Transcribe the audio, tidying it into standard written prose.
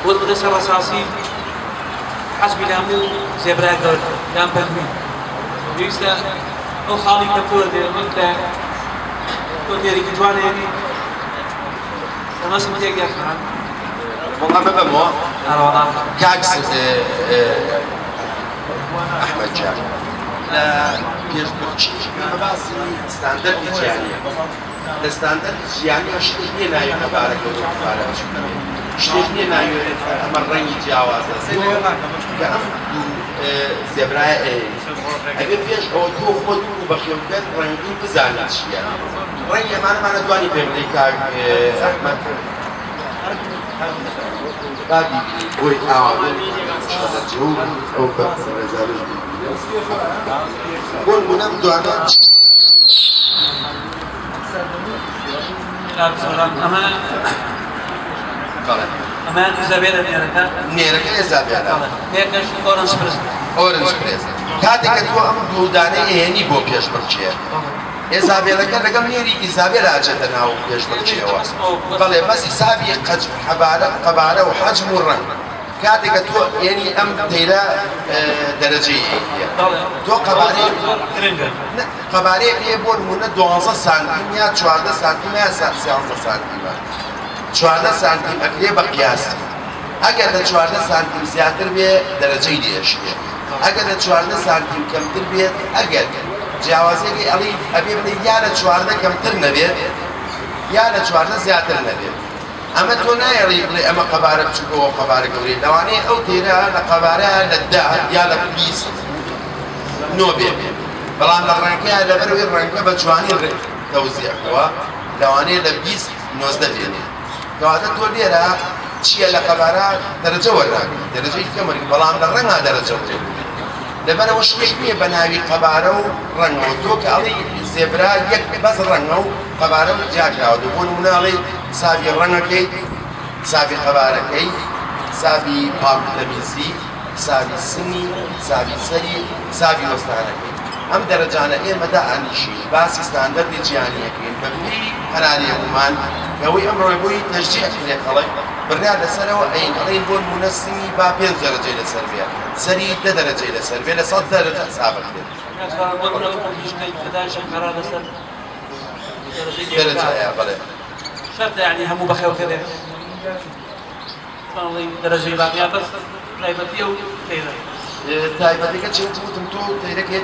بۆ نمونە سەر ڕەساسی حەجمی لامو زێبرا گەورە لام پەنگوین پێویستە ئەو خاڵی کە تۆ دێ لە تۆ تێرێکی جوانێنی ئەمەسم تێک یاخان وەڵام ببەمەوە ئەرەوەڵام کاک ئەحمەد جان لە پێشبڕکی ئێمە باسی ستاندەردی جیهانیە لە ستاندەردی جیهانیە شتێک نییە ناوی قەبارە گەورە و قەبارە بچووک شتێک نییە ناوی ئەمە ڕەنگی جیاوازە کە ئەم دوو زێبرایە ئەبێ پێش ئەوە تۆ خۆت و بەخێوکەر ڕەنگی بزانی چییە ڕەنگی ئەمانەمانە توانی پێ بڵێی کاک ئەحمەد با بیبینی بۆی ئاوا ئەو ڕێزانش بیبینێ بۆ نمونە ئەم دوانە کاک سۆران ئەمە بەڵێ ئەمەیان ئیزابێلە نێرەکە نێرەکە ئێزابێلە نێرەکەش ئۆرنج پرست ئۆرنج پرێس کاتێک کە تۆ ئەم دوو دانەی ئەهێنی بۆ پێشبڕکێ ئێزابێلەکە لەگەڵ نێری ئیزابێلا ئەچێتە ناو پێشبڕکێوە بەڵێ بەس حسابی قەج حەبارە قەبارە و حەجم و ڕەنگ کاتێک کە تۆ ئێنی ئەم تەیرە دەرەجەی یەکیە تۆ قەبارەی گرنگە قەبارەیەک هەیە بۆ نمونە 12 سانتیم یا 14 سانتیم یا 13 سانتیمە 14 سانتیم ئەکرێ بە قیاسی ئەگەر لە 14 سانتیم زیاتر بێ دەرەجەی لێشێ ئەگەر لە 14 سانتیم کەمتر بێت ئەگەر جیاوازیەکەی ئەڵی ئەبێ بڵێ یا لە 14 کەمتر نەبێت یا لە 14 زیاتر نەبێت ئەمە تۆ نایەڵی بڵێ ئەمە قەبارە بچووکەوە قەبارە گەورەی لەوانەیە ئەو تێرە لە قەبارە لە 10 یا لە 20 نۆ بێ بەڵام لە ڕەنگەیە لەبەرەوەی ڕەنگە بە جوانی تەوزیع بووە لەوانەیە لە 20 نۆزدە بێنێ کەواتە تۆ لێرە چییە لە قەبارە دەرەجە وەرناگری دەرەجەی کەم وەرگری بەڵام لە ڕەنگا دەرەجە وەرگری لەبەرەوە شتێک نییە بە ناوی قەبارە و ڕەنگەوە تۆ کە ئەڵێی زێبرا یەک بەس ڕەنگە و قەبارە و جیاکراوە بۆ نمونە ئەڵێی حسابی ڕەنگەکەی حسابی قەبارەکەی حسابی پاک و تەمیزی حسابی سنگی حسابی سەری حسابی وەستانەکەی ئەم دەرەجانە ئێمە دائەنیشین باسی ستاندەردی جیهانیەکەین بە پێی قەراری هەموومان ئەوەی ئەمڕۆ بۆی تەشجیع کرێ خەڵک بڕیار لەسەرەوە ئەین ئەڵێین بۆ نمونە سنگی با پێنج دەرەجەی لەسەر بێ سەری دە دەرەجەی لەسەر بێ لە سەد دەرەجە حسابەکرێت بۆ نمونە ئەو پزیشکەی کە دانیشن قەرار لەسەر دەرەجەی دەرەجە بەڵێ شەرتە یعنی هەموو بەخێوکەرێک دەرەجەی باقیا بەس تایبەتیە و تەیرە تایبەتەکە چێت وتم تۆ تەیرەکە.